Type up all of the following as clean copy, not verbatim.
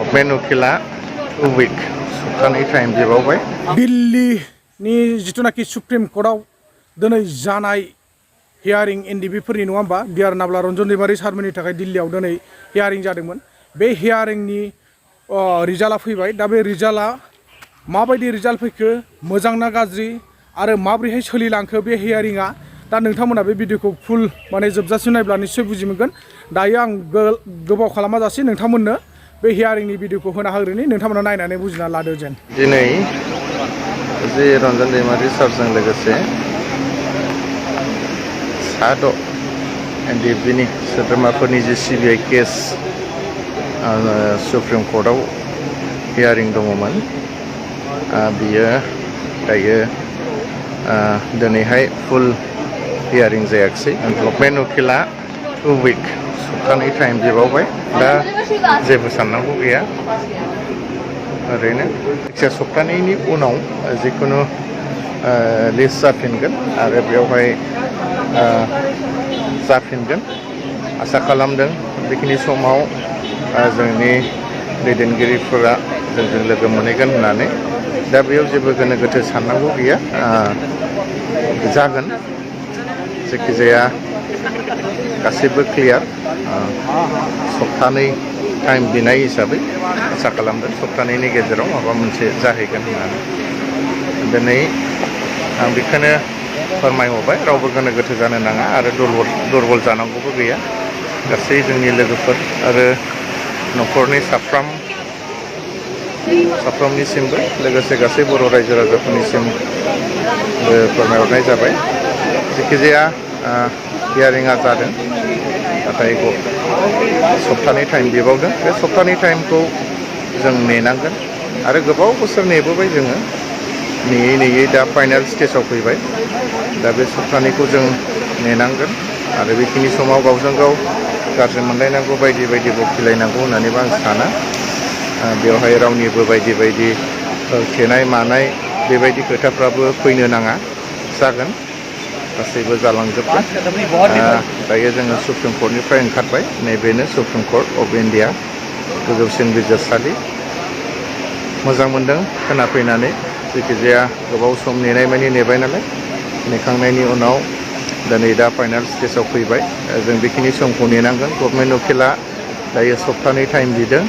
Government उकिला 2 उइक सप्तानै time बिबावबाय। दिल्लीनि जिथुनाखि supreme कर्टआव दिनै जानाय हियारिं एनडिएफबि फोरनि नङा होमबा डिआर नाब्ला रन्जन दैमारी सारमोननि थाखाय दिल्लीयाव दिनै हियारिं जादोंमोन। बे हियारिंनि रिजाल्टआ फैबाय। दा बे रिजाल्टआ माबायदि रिजाल्ट फैखो, मोजां ना गाज्रि आरो माबोरैहाय सोलिलांखो बे हियारिंआ, दा नोंथांमोना बे भिडिअखौ फुल माने जोबजासिम नायब्ला निश्चय बुजि मोनगोन। दायो आं गोबाव खालामाजासे नोंथांमोननो बे हियारिंनि भिडिअखौ होना होग्रोनि, नोंथांमोना नायनानै बुजिना लादो जेन। दिनै जे रन्जन दैमारी सारजों लोगोसे 6 एनडिएफबिनि सोद्रोमाफोरनि जे सिबिआइ केस सुप्रिम कर्टआव हियारिं दङमोन, बियो दायो दिनैहाय फुल हियारिं जायाखिसै। गभर्नमेन्ट उकिला 2 उइक सप्तानै टाइम बिबावबाय। दा जेबो साननांगौ गैया, ओरैनो जायखिया सप्तानैनि उनाव जिखुनु लिस्ट जाफिनगोन आरो बेवहाय जाफिनगोन आसा खालामदों। बेखिनि समाव जोंनि दैदेनगिरिफोरा जोंजों लोगो मोनहैगोन होननानै। दा बेयाव जेबो गोनो गोथो साननांगौ गैया, जागोन। जायखिजाया गासैबो क्लियार। सप्तानै टाइम बिनाय हिसाबै आसा खालामदों सप्तानैनि गेजेराव माबा मोनसे जाहैगोन होननानै। दिनै आं बेखौनो फोरमायहरबाय, रावबो गोनो गोथो जानो नाङा आरो दुरबल जानांगौबो गैया। गासै जोंनि लोगोफोर आरो न'खरनि साफ्रोमनिसिमबो लोगोसे गासै बर' रायजो राजाफोरनिसिम फोरमायहरनाय जाबाय। जायखिजाया हियारिंआ जादों, नाथाय सप्तानै टाइम बिबावदों। बे सप्तानै टाइमखौ जों नेनांगोन आरो गोबाव बोसोर नेबोबाय जोङो, नेयै नेयै दा फाइनाल स्टेजाव फैबाय। दा बे सप्तानैखौ जों नेनांगोन आरो बेखिनि समाव गावजों गाव गाज्रि मोनलायनांगौ, बायदि बायदि बखिलायनांगौ होननानैबो आं साना। बेवहाय रावनिबो बायदि बायदि होथेनाय मानाय बेबायदि खोथाफ्राबो फैनो नाङा। जागोन, गासैबो जालांजोबगोन। दायो जोङो सुप्रिम कर्टनिफ्राय ओंखारबाय। नैबेनो सुप्रिम कर्ट अफ इन्डिया, गोजौसिन बिजिरसालि। मोजां मोनदों खोनाफैनानै। जायखिजाया गोबाव सम नेनाय मानि नेबाय नालाय, नेखांनायनि उनाव दिनै दा फाइनाल स्टेजाव फैबाय। जों बेखिनि समखौ नेनांगोन। गभर्नमेन्ट उकिला दायो सप्तानै टाइम बिदों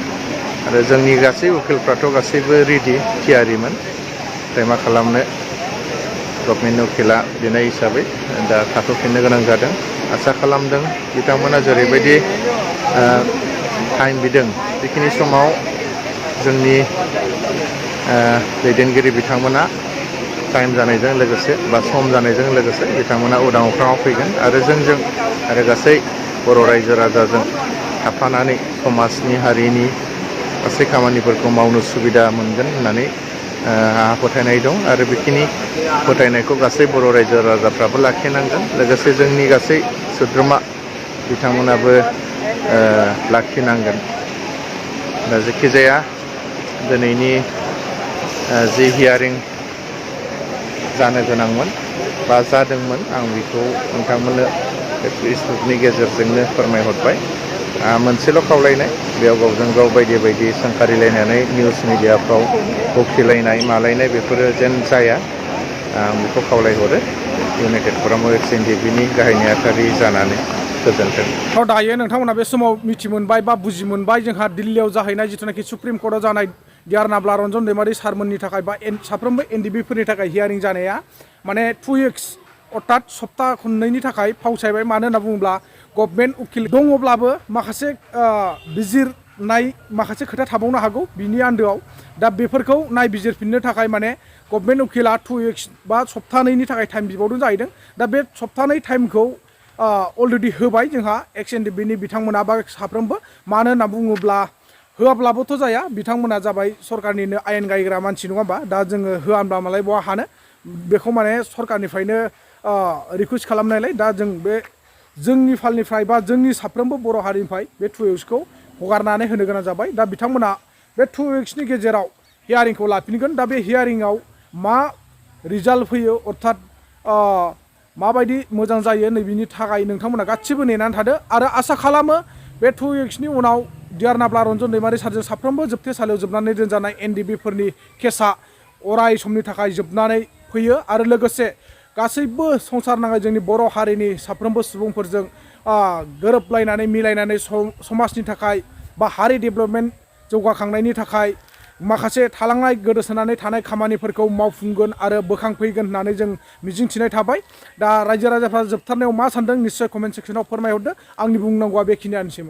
आरो जोंनि गासै उकिलफ्राथ' गासैबो रेडि, थियारिमोन। ओमफ्राय मा खालामनो, गभर्नमेन्ट उकिला बिनाय हिसाबै दा थाथ'फिननो गोनां जादों। आसा खालामदों बिथांमोना जेरैबायदि टाइम बिदों, बेखिनि समाव जोंनि दैदेनगिरि बिथांमोना टाइम जानायजों लोगोसे बा सम जानायजों लोगोसे बिथांमोना उदां अख्राङाव फैगोन आरो जोंजों आरो गासै बर' रायजो राजाजों थाफानानै समाजनि, हारिनि गासै खामानिफोरखौ मावनो सुबिदा मोनगोन होननानै आंहा फोथायनाय दं आरो बेखिनि फोथायनायखौ गासै बर' रायजो राजाफ्राबो लाखिनांगोन। लोगोसे जोंनि गासै सोद्रोमा बिथांमोनाबो लाखिनांगोन। दा जायखिजाया दिनैनि जि हियारिं जानो गोनांमोन बा जादोंमोन, आं बेखौ नोंथांमोननो बे फेसबुकनि गेजेरजोंनो फोरमायहरबाय। मोनसेल' खावलायनाय, बेयाव गावजों गाव बायदि बायदि सोंखारिलायनानै निउस मिडियाफ्राव बखिलायनाय मालायनाय बेफोरो जेन जाया, आं बेखौ खावलायहरो इउनाइटेड फराम अफ एनडिएफबिनि गाहाय नेहाथारि जानानै। गोजोन्थों। दायो नोंथांमोना बे समाव मिथि मोनबाय बा बुजि मोनबाय जोंहा दिल्लीयाव जाहैनाय जिथुनाखि सुप्रिम कर्टआव जानाय डिआर नाब्ला रन्जन दैमारी सारमोननि थाखाय बा साफ्रोमबो एनडिएफबिफोरनि थाखाय हियारिं जानाया माने 2 उइक्स अर्थात सप्ता खननैनि थाखाय फावसायबाय। मानो होनना बुङोब्ला गभर्नमेन्ट उकिल दङब्लाबो माखासे बिजिरनाय माखासे खोथा थाबावनो हागौ बिनि आन्दोआव। दा बेफोरखौ नायबिजिरफिननो थाखाय माने गभर्नमेन्ट उकिला 2 उइक्स बा सप्तानैनि थाखाय टाइम बिबावदों जाहैदों। दा बे सप्तानै टाइमखौ अलरेडि होबाय जोंहा एक्स एनडिएफबिनि बिथांमोना बा साफ्रोमबो। मानो होनना बुङोब्ला होआब्लाबोथ' जाया, बिथांमोना जाबाय सरकारनिनो आयेन गायग्रा मानसि नङा होमबा। दा जोङो होआब्ला मालाय बहा हानो, बेखौ माने सरकारनिफ्रायनो रिकुवेस्ट खालामनायलाय दा जों बे जोंनि फालनिफ्राय बा जोंनि साफ्रोमबो बर' हारिनिफ्राय बे 2 उइक्सखौ हगारनानै होनो गोनां जाबाय। दा बिथांमोना बे 2 उइक्सनि गेजेराव हियारिंखौ लाफिनगोन। दा बे हियारिंआव मा रिजाल्ट फैयो अर्थात माबायदि मोजां जायो नैबिनि थाखाय नोंथांमोना गासिबो नेनानै थादो आरो आसा खालामो बे 2 उइक्सनि उनाव दियारनाब्ला रन्जन दैमारि सारजों साफ्रोमबो जोबथेसालियाव जोबनानै दोनजानाय एनडिएफबि केसा अराय समनि थाखाय जोबनानै फैयो आरो लोगोसे गासैबो संसार नाङै जोंनि बर' हारिनि साफ्रोमबो सुबुंफोरजों गोरोबलायनानै मिलायनानै समाजनि थाखाय बा हारि डेभेलपमेन्ट जौगाखांनायनि थाखाय माखासे थालांनाय गोदोसोनानै थानाय खामानिफोरखौ मावफुंगोन आरो बोखांफैगोन होननानै जों मिजिंथिनाय थाबाय। दा रायजो राजाफ्रा जोबथारनायाव मा सानदों निश्चय कमेन्ट सेक्सनाव फोरमायहरदो। आंनि बुंनांगौआ बेखिनियानोसैमोन।